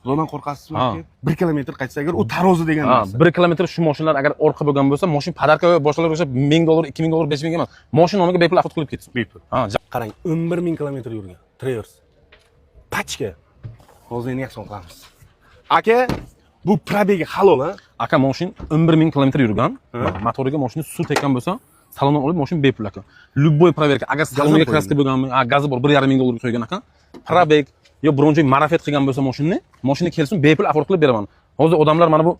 Xudodan qo'rqasizmi, Ha. aka? 1 kilometr qaytsa agar, u tarozi degan narsa. 1 kilometr shu mashinalar agar orqa bo'lgan bo'lsa, mashina подарка va boshqalar o'xshab 1000 dollar, 2000 dollar, 5000 emas, mashina nomiga bepul обход qilib ketsin. Bepul. Ha. Qarang, 11 ming kilometr yurgan Traverse. Пачка. Hozir endi yakson qilamiz. Aka, bu пробег i halol, ha? Aka, mashina 11 ming kilometr yurgan. Motoriga mashina suv tekkan bo'lsa, salondan olib mashina bepul, aka. Любой проверка, agar salonga qo'yilgan. Краска bo'lganmi, ha, gazi bor, 1,5 ming dollarga qo'ygan, aka. Пробег yo biron joy марафет qilgan bo'lsa mashinani, mashina kelsin, bepul обход qilib beraman. Hozir odamlar mana bu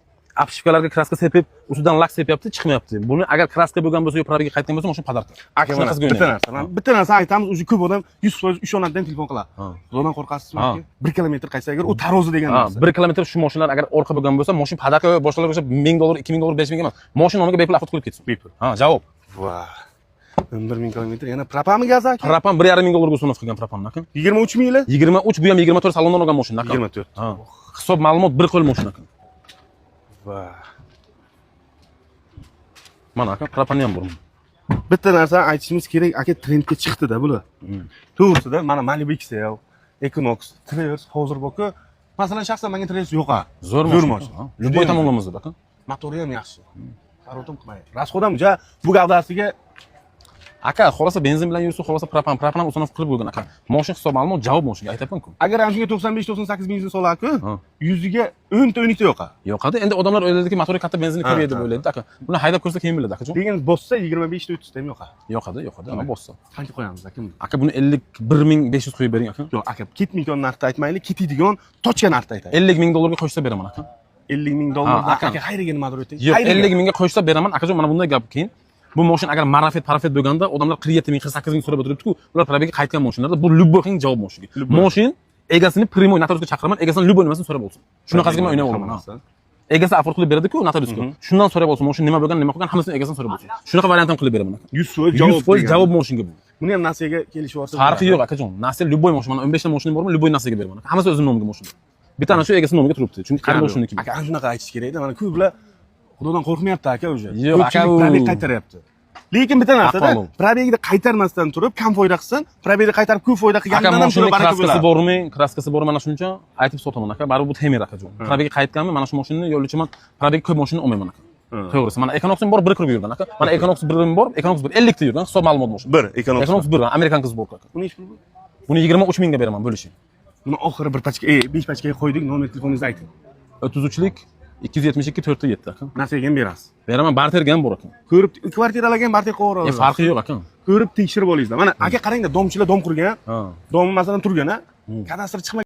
обшивка larga краска sepib, ustidan лак sepyapti, chiqmayapti. Buni agar краска bo'lgan bo'lsa yo пробег ga qaytgan bo'lsa, mashina подарка. Aka, mana Shunaqasiga bitta o'ynayman. narsa, mana bitta narsa aytamiz, уже ko'p odam 100% ishonadigan telefon qiladi. Xudodan qo'rqasizmi, aka? 1 kilometr qaytsa agar, u tarozi degan narsa. 1 kilometr shu mashinalar agar orqa bo'lgan bo'lsa, mashina подарка va boshqalar o'xshab 1000 dollar, 2000 dollar, 5000 emas, mashina nomiga bepul обход qilib ketsin. Bepul. Ha, javob. Va. 11 ming kilometr, yana propanmi, gaz, aka? Propan, 1,5 ming dollarga установка qilgan propanni, aka. 23 mingli? 23, bu ham 24 salondan olgan mashina, aka. 24. Ha. Hisob ma'lumot bir qo'l mashina, aka. Va. Mana, aka, propanni ham bor. Bitta narsani aytishimiz kerak, aka, trendga chiqdi-da bular. To'g'risida, mana Malibu XL, Equinox, Traverse hozir borku. Masalan, shaxsan menga Traverse yo'q. Zo'r Zo'r mashina. Mashina. Ha, любой tomonlamasi, aka. Motori ham yaxshi. Harotim qilmaydi. Расход ham ja bu gavdasiga. Aka, xohlasa benzin bilan yursin, xohlasa propan, propan ham установка qilib qo'ygan, aka. Mashina hisob ma'lumot javob mashinaga aytyapman-ku. Agar ana shunga 95 98 benzin soladi-ku, yuziga 10 ta 12 ta yo'q. Yoqadi. Endi odamlar o'ylaydiki, motori katta, benzini ko'p yeydi deb o'ylaydi, aka. Buni haydab ko'rsa, keyin biladi, akajon. Lekin bossa 25 ta 30 ta ham yo'q. Yoqadi, yoqadi, ana bossa. Qancha qo'yamiz, aka? Aka, buni 51 500 qo'yib bering, aka. Yo'q, aka, ketmaydigan narxda aytmaylik, ketadigan точка narxda aytaylik. 50 ming dollarga qo'shsa beraman, aka. 50 ming dollar. Ha, aka. Aka, qayerga nimadir o'ting? Yo'q, 50 mingga qo'shsa beraman, akajon, mana bunday gap keyin. Bu mashina agar марафет parafet bo'lganda, odamlar 47 ming, 48 ming so'rab o'tiribdi-ku, ular пробег ga qaytgan mashinalarda. Bu любой xil javob mashinaga. Mashina egasini прямой notariusga chaqiraman, egasini любой nimasini so'rab olsin. Shunaqasiga men o'ynab olaman. Ha. Egasi обход qilib beradi-ku notariusga. Shundan so'rab olsin, mashina nima bo'lgan, nima qilgan, hammasini egasini so'rab olsin. Shunaqa variant ham qilib beraman, aka. 100% javob. 100% Degan. javob mashinaga bu. Buni ham nasiyaga kelishib olsa. Farqi yo'q, akajon. Nasiya любой mashina, mana 15 ta mashinam bormi, любой nasiyaga beraman. Hammasi o'zim nomimga mashina. Bitta ana shu egasi nomiga turibdi. Chunki qarindoshiniki. Aka, ana shunaqa aytish kerakda. Mana ko'plar Xudodan qo'rqmayapti, aka, уже. Yo'q, aka, Ko'pchilik пробег qaytaryapti. Lekin bitta narsada Aql. Пробег ni qaytarmasdan turib kam foyda qilsin, пробег ni qaytarib ko'p foyda Aka, qilganidan ham mashina ko'ra baraka краска si bo'ladi. Bormi? Краска si bor, mana shuncha aytib sotaman, aka. Baribir bu temir, akajon. Пробег ga qaytganmi, mana shu mashinani yo'lchiman, пробег ko'p mashina olmayman, aka. To'g'risi, mana Equinoxim bor, bir kirib yurgan, aka. Mana Equinox birim bor, Equinox bir 50 ta yurgan, hisob ma'lumot mashina. Bir Equinox. Equinox bir, американка сборка, aka. Buni nechi pul bu? Buni 23 mingga beraman bo'lishib. Buni oxiri bir пачка, 5 пачка ga qo'ydik, nomer telefoningizni ayting. 33lik 272 4 7, aka. Nasiyaga ham berasiz. Beraman, barterga ham bor, aka. Ko'rib, kvartiralarga ham barter qilib E, farqi yo'q, aka. Ko'rib, tekshirib olingizlar. Mana, aka, qarangda, domchilar dom qurgan. Ha. Domi, masalan, turgan, ha. Kadastr chiqmagan.